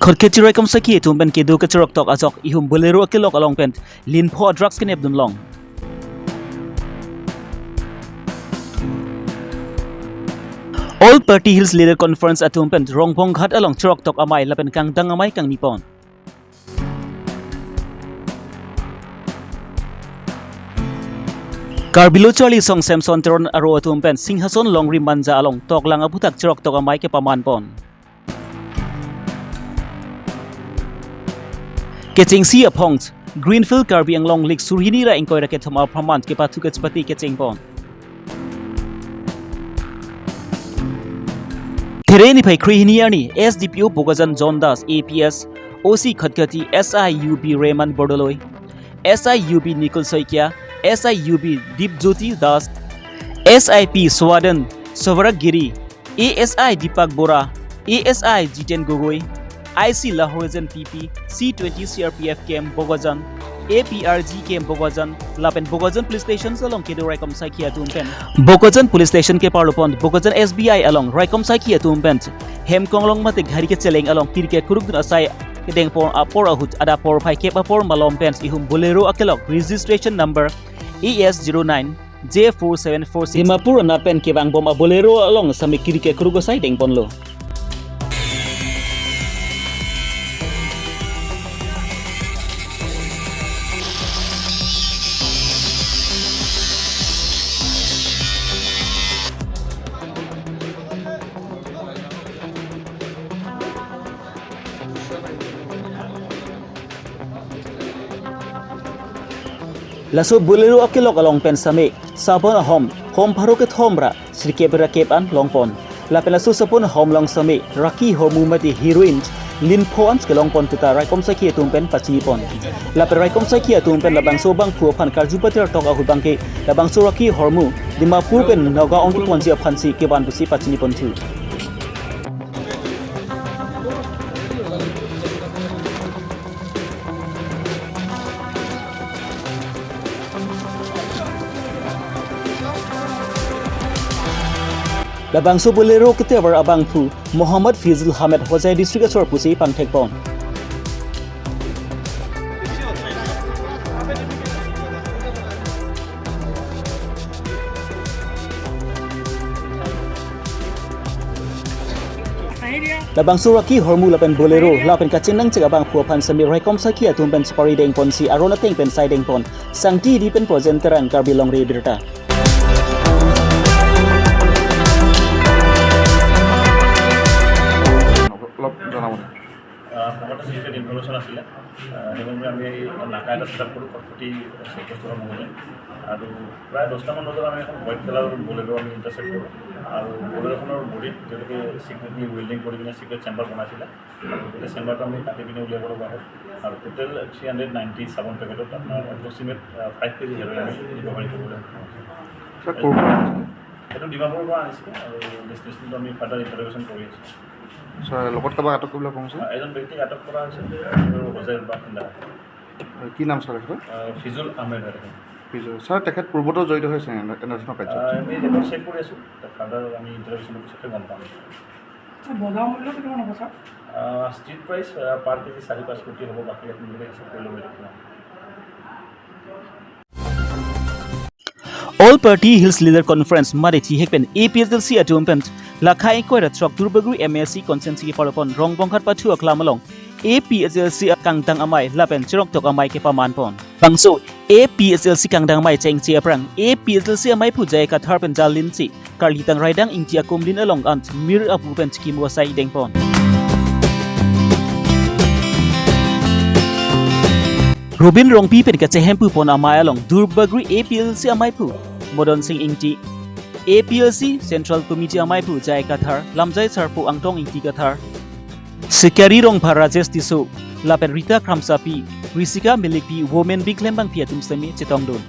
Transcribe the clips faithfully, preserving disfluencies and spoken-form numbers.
Khatkhati raikom sakhi atum pen kedo kachiroktok ajok ihum Bolero akelok along pen linpho drugs kenep dunlong. All Party Hills Leader Conference atum pen Rongbong Ghat along chiroktok amei lapen kangdang amei kangni pon. Karbi Lo Charli Song Samson Teron aro atum pen Singhason Longri Manja along toklang aphuthak chiroktok amei kepaman pon. Kechengsi aphong, Greenfield Karbi Anglong League surhini ra ingkoi ra kethom apharman kepathu kachepate kecheng pon. There niphai krehini arni S D P O Bokajan John Das A P S, O C Khatkhati S I U B Rehman Bordoloi, S I U B Nikul Saikia, S I U B Dipjyoti Das, S I P Swadan Sovaragiri, A S I Deepak Bora, A S I Jiten Gogoi, I C Lahorijan P P, C twenty C R P F camp Bokajan, A P R G camp Bokajan, lapen Bokajan Police Station along kedo raikom sakhi atum pen Bokajan Police Station keparlo pon Bokajan S B I along raikom sakhi atum pen hem konglong mate gari kecheleng along kiri kekruk dun asai kedeng pon apor ahut adap porphai kep apor malom pen ihum Bolero akelok registration number A S zero nine J four seven four six Dimapur anat pen kevang bom a Bolero along same kiri kekruk asai deng ponlo. Laso Bolero akelok along pen same sapon ahom, hom pharo kethom ra sirkep ra kep an long pon. Lapen laso sapon ahom along same raki hormu mate heroin linpho an kelong pon puta raikom sakhi atum pen pachini pon. Lapen raikom sakhi atum pen labangso abangphu aphan karju patir tok ahut abangke labangso raki hormu Dimapur pen Nagaon keponji aphansi kevan pusi pachini ponthu. Labangso Bolero ketevar abangphu Mohammad Fizul Ahmed Hojai District asor pusi pangthek pon. Labangso raki hormu lapen Bolero lapen kachenang chek abangphu aphan same raikom sakhi atum pen chepari deng ponsi aron ateng pen sai deng pon Sangti Ri pen Projen Terang, Karbi Longri Abirta. অলপ জনাব নেকি? আহ, প্ৰথমতে যিহেতু ইনফৰমেশ্যন আছিলে, আহ, সেইবাবে আমি নাকা এটা ছেটআপ কৰোঁ, কটকটি চেকপোষ্টৰ সন্মুখতে। আৰু প্ৰায় দহটামান বজাত আমি এখন হোৱাইট কালাৰ বলেৰ' আমি ইণ্টাৰচেপ্ট কৰোঁ। আৰু বলেৰ'খনৰ বডিত তেওঁলোকে চিক্ৰেটলি ৱেল্ডিং কৰি কিনে চিক্ৰেট চেম্বাৰ বনাইছিলে। গোটেই চেম্বাৰটো আমি কাটি পিনে উলিয়াব লগা হ'ল। আৰু টোটেল থ্ৰী হাণ্ড্ৰেড নাইণ্টি চাবোন পেকেটত আপোনাৰ এপ্ৰক্সিমেট, আহ, ফাইভ কেজি হেৰইন আমি ৰিকভাৰী কৰিবলৈ সক্ষম হৈছোঁ। ছাৰ, ক'ৰ পৰা আনিছিলে? এইটো ডিমাপুৰৰ পৰা আনিছিলে আৰু ডেষ্টিনেশ্যনটো আমি ফাৰ্ডাৰ ইণ্টাৰগেশ্যন কৰি আছোঁ। ছাৰ, লগত কাৰোবাক আটক কৰিবলৈ কওঁ, ছাৰ? এজন ব্যক্তিক আটক কৰা হৈছে, তেওঁ হোজাইৰ বাসিন্দা। কি নাম, ছাৰ, তেখেতৰ? আহ, ফিজুল আহমেদ হয় তেখেত। ফিজুল। ছাৰ, তেখেত পূৰ্বতেও জড়িত হৈছে এনে, এনেধৰণৰ কাৰ্যত? আহ, আমি ৰেকৰ্ড চেক কৰি আছোঁ, ফাৰ্ডাৰ আমি ইণ্টাৰগেশ্যনৰ পিছতে গম পাম। ছাৰ, বজাৰ মূল্য কিমান হ'ব, ছাৰ? আহ, ষ্ট্ৰীট প্ৰাইচ, আহ, পাৰ কেজি চাৰি পাঁচ কোটি হ'ব, বাকী আপোনালোকে হিচাপ কৰি ল'ব এইটো কিমান। All Party Hills Leader Conference mari thihek pen A P H L C atum pen lakha ingkoi ra throk Duarbagori M A C constituency keparlo pon Rongbong Ghat pathu aklam along A P H L C kangdang amei lapen chiroktok amei kepaman pon. Bangso A P H L C kangdang amei chengche aphrang A P H L C ameiphu J I Kathar pen jalinsi karlitang raidang ingti akumlin along ant mir apu pen chikimo asai deng pon. Robin Rongpi pen kachehemphu pon amei along Duarbagori A P H L C ameiphu Modon Sing Ingti, A P H L C Central Committee ameiphu J I Kathar, lamjai sarpo Angtong Ingti Kathar, Sikari Rongpha, Rajesh Tisso, lapen Rita Kramsapi, Risika Milikpi, Women Big Lembang pi atum sitame chetongdun.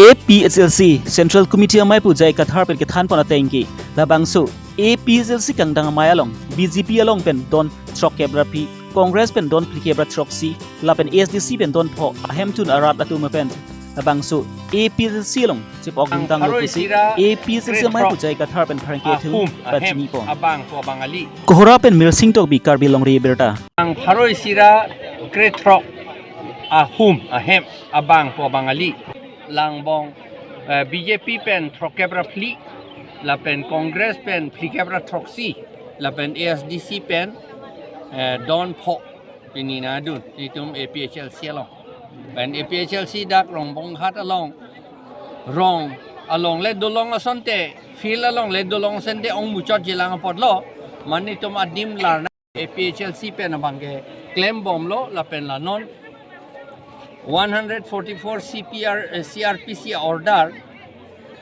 A P H L C Central Committee ameiphu J I Kathar pen kethan pon ateng ke labangso A P H L C kangdang amei along B J P along pen don throk kep ra phi Congress pen don phlikep ra throksi, lapen A S D C pen don pho ahemtun arat atum pen labangso A P H L C along chepok dingtang lo pusi A P H L C amei pu J I Kathar pen pherangke atum pachini pon. Abang po abang ali. Kohora pen Mirsing Tokbi, Karbi Longri Abirta. Ang pharo isi ra krethrok ahum ahem abang po abang ali. Langbong, eh, B J P pen throkkep ra phli, lapen Congress pen phlikep ra throksi, lapen A S D C pen, eh, don pho. Pini nangdun, itum A P H L C along. Pen A P H L C dak Rongbonghat along, rong along le dolong asonte, field along le dolong asonte ong muchot jilang apotlo, mane itum adim larna A P H L C pen abangke klembomlo, lapen la non one hundred forty-four C P R, eh, C R P C order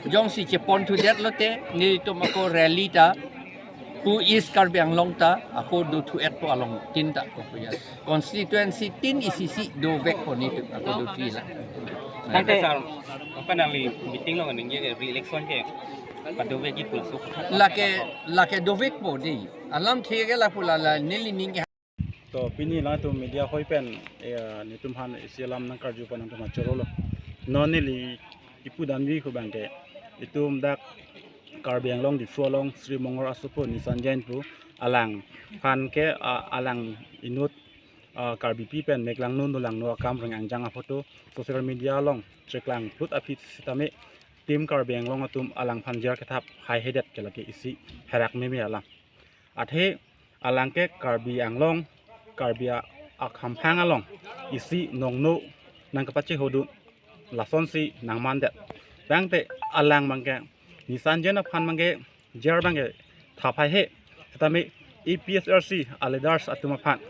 jongsi chepon thudet lote, nelitum ako rally ta pu East Karbi Anglong ta ako do thu-et po, along tin ta ako punya constituency tin isi si dovek po, nelitum ako do thu-et la. Tangte sir, apa nangli meeting along ningje re-election ke padovekji pulso? Lake, lake dovek po dei. Alam thik ke lapu la la neli ning ke. To pini latum media hoi pen, eh, netum aphan isi alam nangkarju pon nangtum achoro lo. Non neli ipu damji pu abangke, itum dak Karbi Anglong Diphu along Sri Mongar asopo Nisan Jain pu, alangphan ke, ah, alang inut, ah, Karbipi pen meklangno nulangno akam reng angjang aphoto social media along cheklang phlut aphi sitame Team Karbi Anglong atum alangphan jer kethap haihedet ke lake isi herak meme alam. Athe alang ke Karbi Anglong, Karbi a-, akhamphang along isi nongno nangkapachehodun, lasonsi nangmandet. Tangte alang abangke Nisan Jain aphan abangke jer abangke thap haihe. Sitame A P H L C a-leaders atum aphan,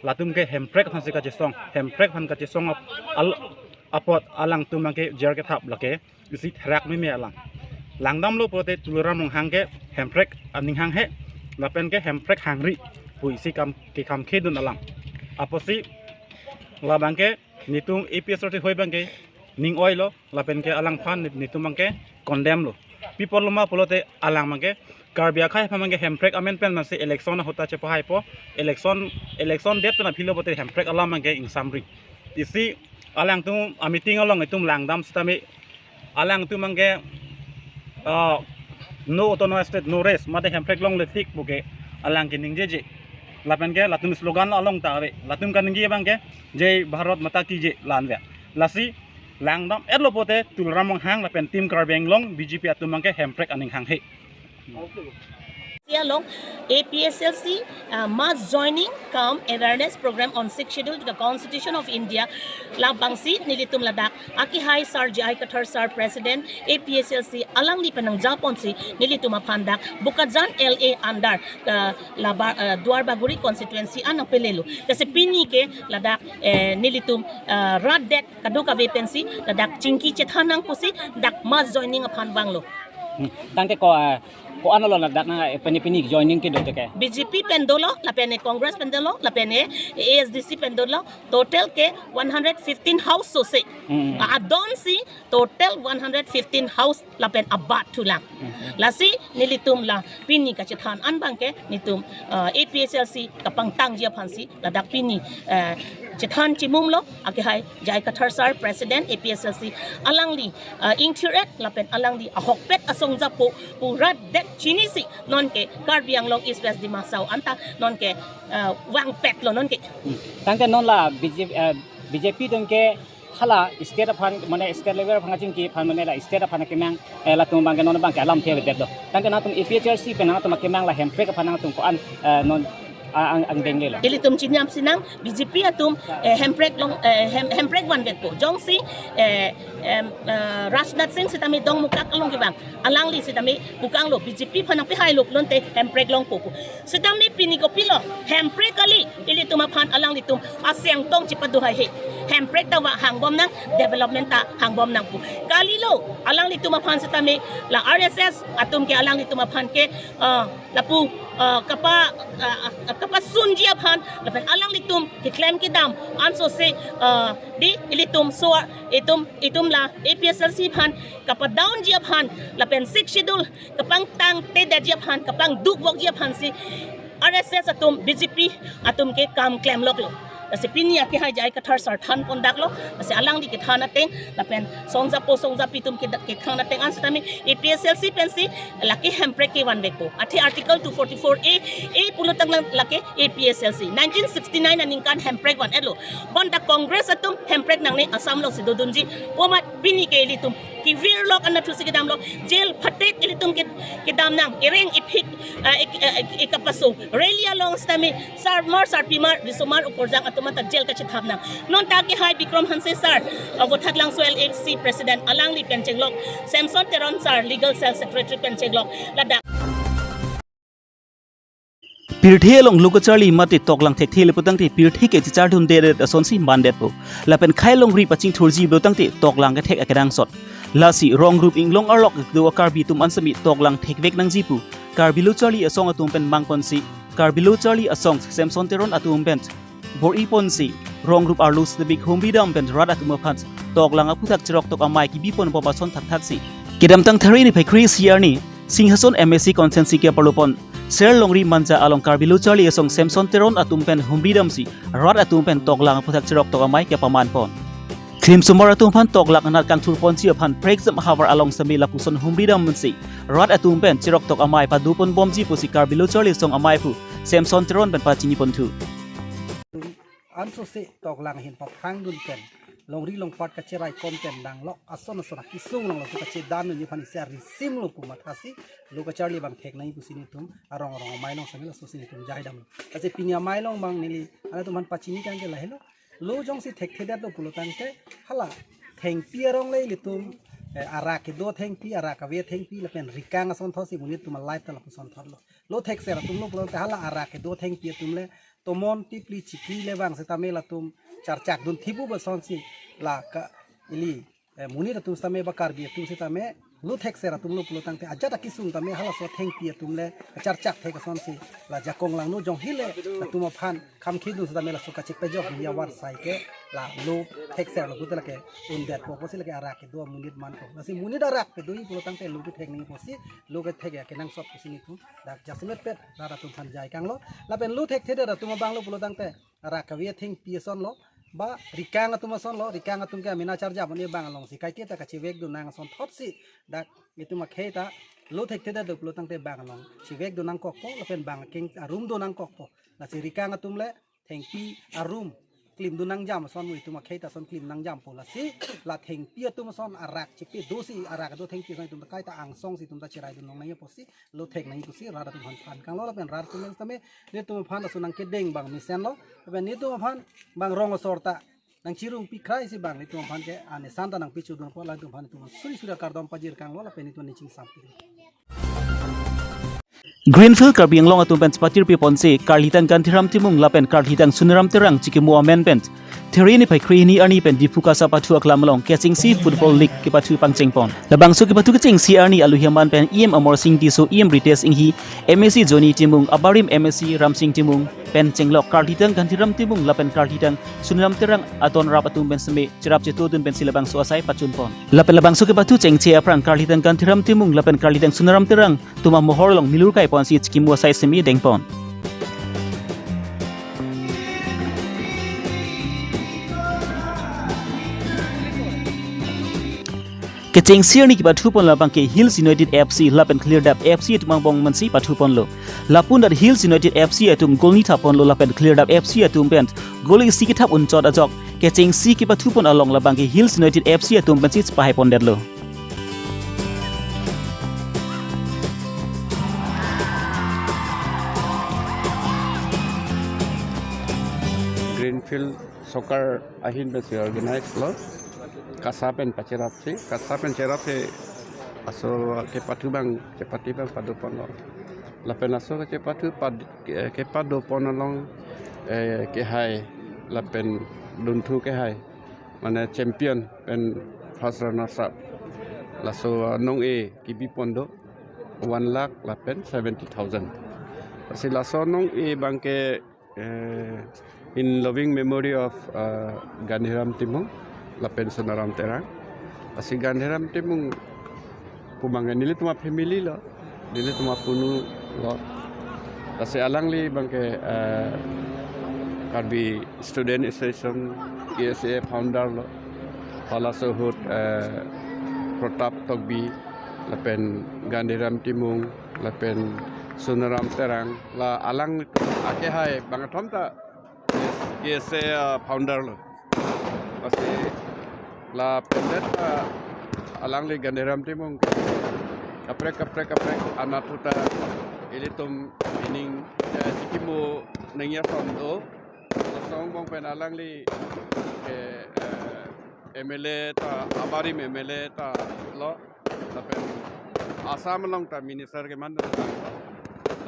latum ke hemprek aphansi kachesong, hemprek aphan kachesong ap-, al-, apot alangtum abangke jer kethap lake isi therak meme alam. Langdamlo pulote Tuliram Ronghang ke hemprek aning hanghe, lapen ke hemprek hangri pu isi kam kekham khedun alam. Apotsi labangke netum A P H L C hoi abangke ning oilo, lapen ke alangphan ne-, netum abangke condemn lo. Pi apotlo ma pulote alang abangke Karbi akhei aphan abangke hemprek amen pen mansi election ahut ta chepahaipo, election, election date pen aphi lo pulote hemprek alam abangke ingsamri. Isi alangtum a-meeting along itum langdam sitame alangtum abangke, ah, no autonomous state, no rest, mate hemprek longle tik puke alang keningjeje. Lapen ke latum slogan along ta ave. Latum kaningje abangke Jai Bharat Mata Ki Jai la-an ave. Lasi langdam-etlo pulote Tuliram Ronghang lapen Team Karbi Anglong B J P atum abangke hemprek aning hanghe. Along A P H L C, uh, mass joining cum awareness program on Sixth Schedule to the Constitution of India, labangsi nelitum ladak akehai Sir J I Kathar Sir, President A P H L C, alangli pen nangjaponsi nelitum aphan dak Bokajan L A under, uh, laba, uh, Duarbagori constituency an nangpelelo. Lasi pini ke ladak, eh, nelitum, uh, rat det kadokave pensi ladak chingki chethan nang pusi dak mass joining aphan vanglo. Hmm. Tangte ko, ah, ko-an lo ladak nang, eh, pini pini joining kedo te ke? B J P pen dolo, lapen e Congress pen dolo, lapen e A S D C pen dolo, total ke one hundred fifteen house sose. Hmm. Adonsi total one hundred fifteen house lapen abat thulang. Hmm. Lasi nelitum la pini kachethan an abangke netum, ah, A P H L C kapangtangji aphansi ladak pini, eh, chethan chimumlo, akehai J I Kathar Sir, President A P H L C, alangli, eh, ingthir-et lapen alangli ahokpet asong japo pu rat det chinisi nonke Karbi Anglong East West Dima Hasao anta nonke, eh, vangpetlo nonke. Hmm. Tangte non la B J P, eh, B J P atum ke hala state aphan, mane state level aphan kachingki aphan, mane la state aphan kemang, eh, latum abangke non abangke alamthe avedetlo. Tangte nangtum A P H L C pen nangtum kemang la hemprek aphan nangtum ko-an, eh, non a-, ang, angdeng lelo? Ilitum chinyam sinang B J P atum, eh, hemprek long, eh, hem-, hemprek vanvetpo. Jongsi, eh, em, eh, Rajnath Singh sitame Dongmukak along kevang, alangli sitame pukanglo, B J P aphan nangpehailo pulote hemprek longpo pu. Sitame pini kopilo, hemprek kali, ilitum aphan alanglitum aseng tong chipadu haihe. Hemprek ta vang hangbom nang, development ta hangbom nang pu. Kalilo, alanglitum aphan sitame la R S S atum ke alanglitum aphan ke, ah, lapu, ah, kapa, ah, ah, kapasunji aphan, lapen alanglitum keklem kedam ansose, ah, di ilitum so, itum, itum la A P H L C aphan kapadownji aphan, lapen Sixth Schedule kapangtangtedetji aphan, kapangdukvokji aphansi R S S atum, B J P atum ke kam klemloklo. Lasi pini akehai J I Kathar sar thanpon daklo. Lasi alangli kethan ateng lapen songjapo songjapi atum ke, kethang ateng an setame A P H L C pensi lake hemprek kevanvekpo. Athe Article two forty-four A, A pulotangte lake A P H L C nineteen sixty-nine aningkan hemprek van-etlo. Bonta Congress atum hemprek nangne Assam alongsi dodunji pu amat pini ke ilitum kevirlok anatthusi kedamlo, jail phatek ilitum ke, kedam nang, ereng iphik, ah, ik-, ah, ik-, ikapaso rally along setame sarmar sarpimar risomar ukorjang atum anta jail kachethap nang. Non ta akehai Bikram Hanse sir, ah, Voithaklangso L A C president, alangli pen chenglok Samson Teron sir, legal cell secretary pen chenglok, ladak. Pirthe along lo kacharli mate toklang thekthe le putangte pirthe ke chichardundedet asonsi mandetpo. Lapen khei longri pachingthurji putangte toklang kethek akenangsot. Lasi rong group inglong arlok do Karbi atum an setame toklang thekvek nangji pu Karbi Lo Charli Asong atum pen mangponsi, Karbi Lo Charli Asong Samson Teron atum pen bor-iponsi, rong group arlo setame humridam pen rat atum aphan toklang aphuthak cheroktok amei kebiponbom ason thakthaksi kedamtang Thareni phai kre-isi arni Singhason M A C constituency ke-arlopon Serlongri Manja along Karbi Lo Charli Asong Samson Teron atum pen humridamsi rat atum pen toklang aphuthak cheroktok amei kepamanpon. Klimsomar atum aphan toklang anat kangthurponji aphan prekjam ahavar along setame lapuson humridamsi rat atum pen cheroktok amei padoponbomji pusi Karbi Lo Charli Asong ameiphu Samson Teron pen pachiniponthu. Ansose toklang ahin paphrangdun pen, longri longpat kacheraikom pen nanglok ason ason akesung along laso kachedandunji aphan isi arisimlo pu mathasi lo kacharli abang thek nangji pusi netum arong arong amei along setame lasosi netum jaidamlo. Lasi pini amei along abang neli anatthu aphan pachini kangke lahelo. Lo jongsi thekthedetlo pulotangte hala thengpi arong le ilitum, eh, arak kedo thengpi, arak kave thengpi lapen rikang asonthotsi monit atum a-life ta lapuson thotlo. Lo thekser atum lo pulotangte hala arak kedo thengpi atum le tomon tipli chikri le abang setame latum charchakdun thibu ba asonsi la ka ili, eh, monit atum setame ba Karbi atum setame lo thekser atum lo pulotangte ajat akesung tame halaso thengpi atum le charchak thek asonsi la jakong langno jong hile latum aphan kham khidun setame laso kachepajokdunji avarsai ke la lo thekser lo pute lake undetpo pusi lake arak kedo amonit manpo. Lasi monit arak kedoji pulotangte lo kethek nangji pusi lo kethek akenangsot pusi netum dak jasemetpet rat atum aphan jai kanglo. Lapen lo thekthedet atum abang lo pulotangte arak kave thengpi asonlo, ba rikang atum asonlo, rikang atum ke amena charjap ani abang alongsi kaike ta kachevekdun nang asonthotsi dak itum akhei ta lo thekthedetlo pulotangte abang along chevekdun nangkokpo, lapen abang akeng arum do nangkokpo. Lasi rikang atum le thengpi arum klimdun nangjam ason mo itum akhei ta ason klim nangjampo. Lasi la thengpi atum ason arak chepedosi arak do thengpi ason itum ta kaita angsongsi itum ta cheraidun longnangji pusi lo thek nangji pusi rat atum aphan than kanglo lapen rat atum setame netum aphan ason nangkedeng abang mesenlo lapen netum aphan abang rong asor ta nangchirung pikrai si abang netum aphan ke anesan ta nangpichudunpo, latum aphan netum suri suri akardom pajir kanglo lapen netum nechingsam pi. Greenfield Karbi Anglong atum pen chepatirpiponsi Karlitang Gandhiram Timung lapen Karlitang Suniram Terang chikimo amen pen Thereni phai kre-hini arni pen Diphu KASA pathu aklam along kechengsi Football League kepathu pangchengpon. Labangso kepathu kechengsi arni alohi aman pen E M Amarsing Tisso, E M Ritesh Enghi, M A C Johnny Timung, abarim M A C Ramsing Timung pen chenglok Karlitang Gandhiram Timung lapen Karlitang Suniram Terang aton rap atum pen setame cherap chetodun pensi labangso asai pachunpon. Lapen labangso kepathu chengche aphrang Karlitang Gandhiram Timung lapen Karlitang Suniram Terang atum amohor along milur kaiponsi chikimo asai setame dengpon. Kechengsi arni kepathupon labang ke Hills United F C lapen Khlirdap F C atum angbong mansi pathuponlo. Lapu-an dak Hills United F C atum goal ni thapponlo lapen Khlirdap F C atum pen goal isi kethap unchot ajok kechengsi kepathupon along labang ke Hills United F C atum pensi chepahaipondetlo. Greenfield soccer ahin pensi organize lo. KASA pen pacherapsi, KASA pen cherapsi aso kepathu abang, chepathu abang padoponlo. Lapen aso kepathu pad-, ke-, kepadopon along, eh, kehai lapen dunthu kehai, mane champion pen first runners up, laso nong-e kebipon do one lakh lapen seventy thousand. Lasi laso nong-e abang ke, eh, in loving memory of, uh, Gandhiram Timung lapen Suniram Terang. Lasi Gandhiram Timung pu abang ke nelitum a-family lo, nelitum apunu lo. Lasi alangli abangke, eh, Karbi Student Association, K S A founder lo. Halaso ahut, eh, Pratap Tokbi, lapen Gandhiram Timung, lapen Sonaram Terang, la alang akehai bangkethom ta K S A, uh, founder lo. Lasi lapen det, uh, alangli Gandhiram Timung ke kaprek kaprek kaprek anat ahut ta ilitum ining, eh, chikimo nangji ason do. Laso angbong pen alangli ke, eh, M L A ta, abarim M L A ta lo, lapen Assam along ta minister keman do.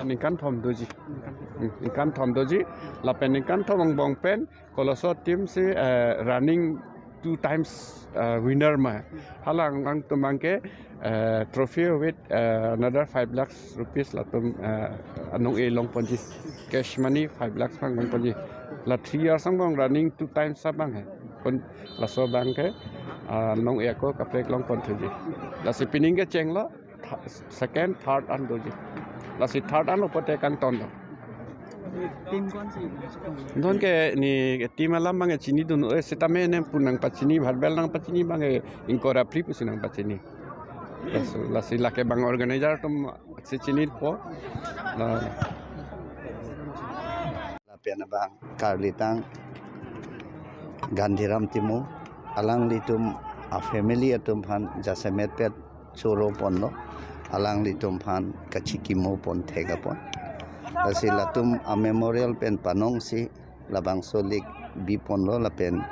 Ningkan thom doji. Hmm, ningkan thom doji. Lapen ningkan thom angbong pen koloso team si, eh, running two times, eh, winner ma. Hala angtum abangke, eh, trophy with, eh, another five lakhs rupees latum, eh, anong-e longponji. Cash money five lakhs abang longponji. La three years angbong running two times abang he. Kon laso abangke, ah, anong-e ako kaprek longpon thuji. Lasi pining kechenglo, th-, second, third an doji. Lasi third anlo pote kangton lo. Team कौन सी है? Nonke ne team alam abang chinidun, eh, sitame ne pu nangpachini, bharbel nangpachini abang, eh, ingkoi ra phli pusi nangpachini. Lasi, lasi lake abang organizer atum si chinipo. La Lapen abang karlitang Gandhiram Timung, alanglitum a-family atum aphan jasemetpet choro ponlo, alanglitum aphan kachikimo pon thek apon. Lasi latum a-memorial pen panong si labangso lik bi ponlo, lapen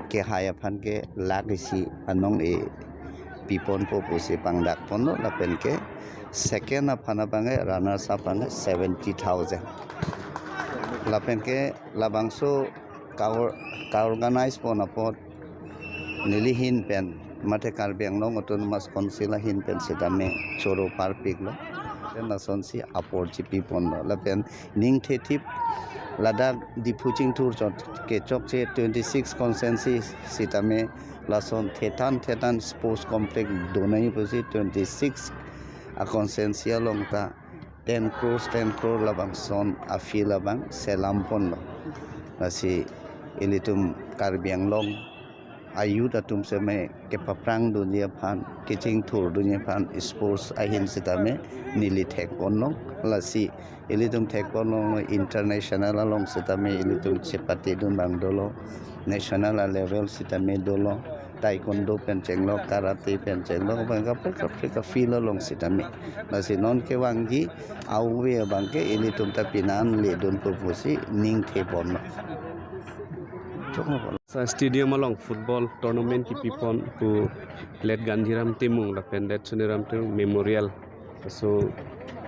kehai aphan ke lakh isi anong-e pi ponpo pusi pangdak ponlo, lapen ke second aphan abang ke runners up abang ke seventy thousand. Lapen ke labangso ka-or-, ka-organize pon apot neli ahin pen mate Karbi Anglong Autonomous Council ahin pen sitame choro parpiklo. Pen lasonsi apor chipi ponlo. Lapen ning thethip ladak Diphu chingthur chot ke chokche twenty-six constituency sitame lason thethan thethan sports complex donai pusi twenty-six a-constituency along ta ten crores, ten crore labangson a-field abang selam ponlo. Lasi ilitum Karbi Anglong a-youth atum seme kepaphrang dunji aphan, kechingthur dunji aphan, sports ahin sitame neli thek ponlong. Lasi ilitum thek ponlong, international along sitame ilitum chepate dun abang dolo, national level sitame dolo, taekwondo pen chenglo, karate pen chenglo, abang kaprek kaprek a-field along sitame. Lasi non kevangji a-ove abang ke ilitum ta pinan ledunpo pusi ning the ponlo. Choklo. Sa stadium along football tournament kipi pon pu Late Gandhiram Timung lapen Late Sonaram Timung Memorial. So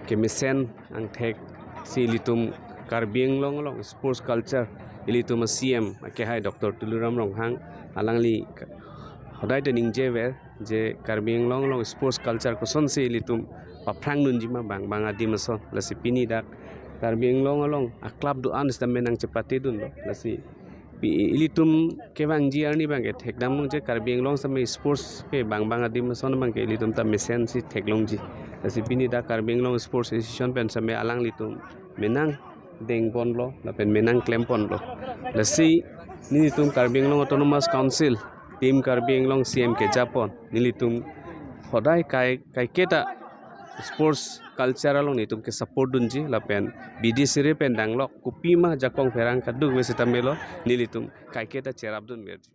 kemesen angthek si ilitum Karbi Anglong along sports culture ilitum a-C M akehai Doctor Tuliram Ronghang alangli ka-, hodai ta ningjever je Karbi Anglong along sports culture kosonsi ilitum paphrang dunji ma bang bang adim ason. Lasi pini dak Karbi Anglong along a-club do-an sitame nangchepate dunlo. Lasi pi-, ilitum kevangji arni abang ke thekdam nung je Karbi Anglong sitame sports ke bang bang adim ason abang ke ilitum ta mesen si theklongji. Lasi pini dak Karbi Anglong Sports Association pen sitame alanglitum menang deng ponlo, lapen menang klem ponlo. Lasi nelitum Karbi Anglong Autonomous Council, Team Karbi Anglong C M keja pon, nelitum hodai kai, kaiketa sports culture along nelitum ke support dunji, lapen bidi siri pen danglok kopima jakong pherang kaduk vesi tamelo, nelitum kaiketa cherap dunverji.